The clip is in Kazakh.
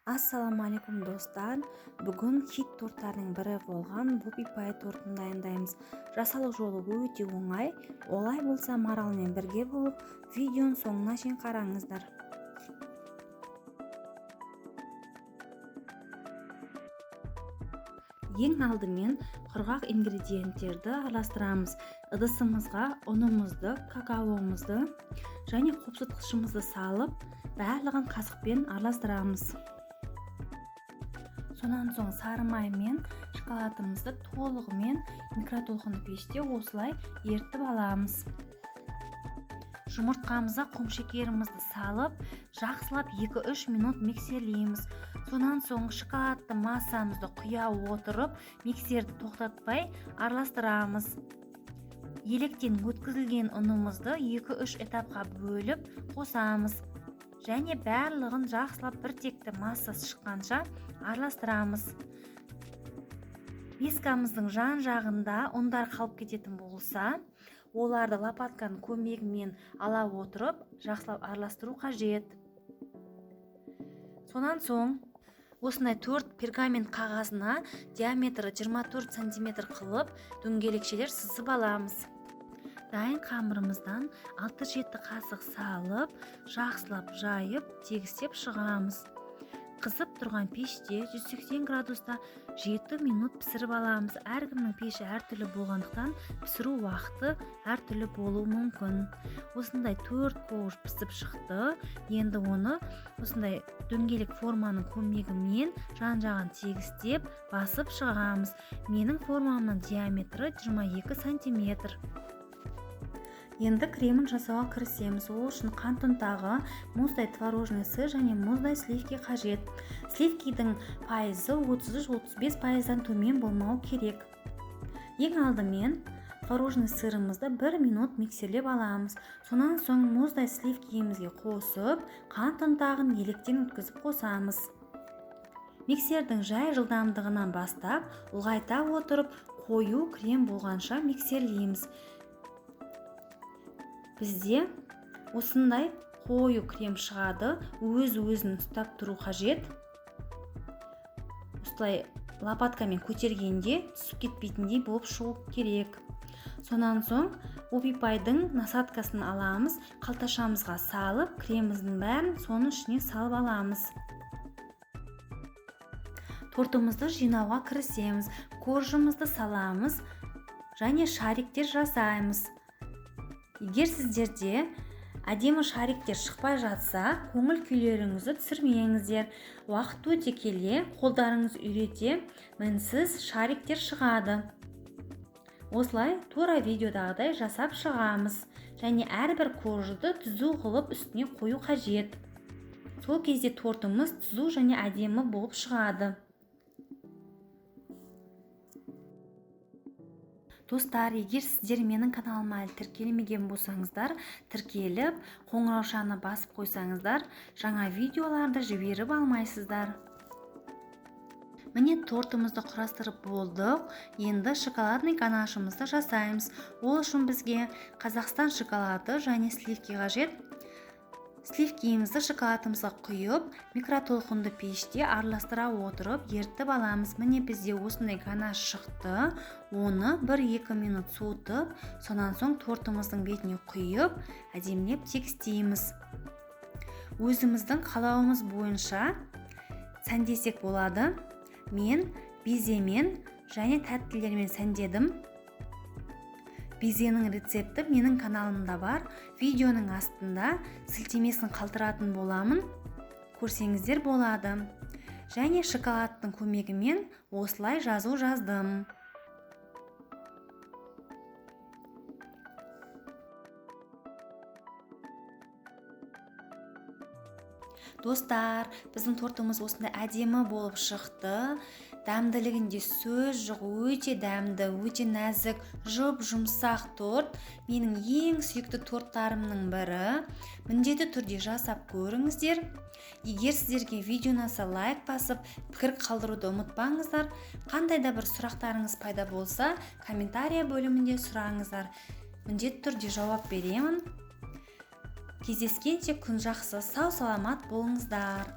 Ассалаумағалейкум, достар! Бүгін хит торттардың бірі болған Вупи Пай тортын дайындаймыз. Жасалу жолы өте оңай. Олай болса, Маралмен бірге болып, видеоның соңына шейін қараңыздар. Ең алдымен құрғақ ингредиенттерді араластырамыз. Ыдысымызға ұнымызды, какаомызды және қопсытқышымызды салып, барлығын қасықпен араластырамыз. Сонан соң сары май мен шоколадымызды толығымен микротолқынды пеште осылай ерітіп аламыз. Жұмыртқамызға құмшекерімізді салып, жақсылап 2-3 минут миксерлейміз. Сонан соң шоколадты массамызды құя отырып, миксерді тоқтатпай араластырамыз. Електен өткізілген ұнымызды 2-3 этапқа бөліп қосамыз. Және барлығын жақсылап бір текті масса шыққанша араластырамыз. Мискамыздың жан-жағында ұндар қалып кететін болса, оларды лопатканың көмегімен ала отырып, жақсылап араластыру қажет. Сонан соң осындай 4 пергамент қағазына диаметрі 24 сантиметр қылып дөңгелекшелер сызып аламыз. Дайын қамырымыздан 6-7 қасық салып, жақсылап жайып, тегістеп шығамыз. Қызып тұрған пеште 180 градуста 7 минут пісіріп аламыз. Әркімнің пеші әртүрлі болғандықтан пісіру уақыты әртүрлі болуы мүмкін. Осындай 4 ковш пісіп шықты. Енді оны осындай дөңгелек форманың көмегімен жан-жағын тегістеп басып шығамыз. Менің формамның диаметрі 22 сантиметр. Енді кремін жасауға кірісеміз. Ол үшін қант ұнтағы, мұздай творожный сыр және мұздай сливки қажет. Сливкидің пайызы 33-35 пайыздан төмен болмау керек. Ең алдымен творожный сырымызды 1 минут миксерлеп аламыз. Сонан соң мұздай сливкиімізге қосып, қант ұнтағын електен өткізіп қосамыз. Миксердің жай жылдамдығынан бастап, ұлғайта отырып, қою крем болғанша миксерлейміз. Бізде осындай қою крем шығады, өз-өзін ұстап тұру қажет. Осылай лопаткамен көтергенде түсіп кетпейтіндей болып шығу керек. Сонан соң Вупи Пайдың насадкасын аламыз, қалташамызға салып, креміміздің бәрін соның ішіне салып аламыз. Тортымызды жинауға кірісеміз. Коржымызды саламыз және шариктер жасаймыз. Егер сіздерде әдемі шариктер шықпай жатса, көңіл күйлеріңізді түсірмеңіздер. Уақыт өте келе қолдарыңыз үйрете мінсіз шариктер шығады. Осылай тура видеодағыдай жасап шығамыз. Және әрбір коржды түзу қылып үстіне қою қажет. Сол кезде тортымыз түзу және әдемі болып шығады. Достар, егер сіздер менің каналыма әлі тіркелмеген болсаңыздар, тіркеліп, қоңыраушаны басып қойсаңыздар, жаңа видеоларды жіберіп алмайсыздар. Міне, тортымызды құрастырып болдық. Енді шоколадный ганашымызды жасаймыз. Ол үшін бізге Қазақстан шоколады және сливки қажет. Сливкиімізді шоколадымызға құйып, микротолқынды пеште араластыра отырып ерітіп аламыз. Міне, бізде осындай ганаш шықты. Оны 1-2 минут суытып, сонан соң тортымыздың бетіне құйып, әдемілеп тегістейміз. Өзіміздің қалауымыз бойынша сәндесек болады. Мен беземен және тәттілермен сәндедім. Безенің рецепті менің каналымда бар. Видеоның астында сілтемесін қалдыратын боламын. Көрсеңіздер болады. Және шоколадтың көмегімен осылай жазу жаздым. Достар, біздің тортымыз осындай әдемі болып шықты. Дәмділігінде сөз жоқ, өте дәмді, өте нәзік, жұп-жұмсақ торт. Менің ең сүйікті торттарымның бірі. Міндетті түрде жасап көріңіздер. Егер сіздерге видео ұнаса, лайк басып, пікір қалдыруды ұмытпаңыздар. Қандай да бір сұрақтарыңыз пайда болса, комментария бөлімінде сұраңыздар. Міндетті түрде жауап беремін. Кездескенше күн жақсы, сау-саламат болыңыздар.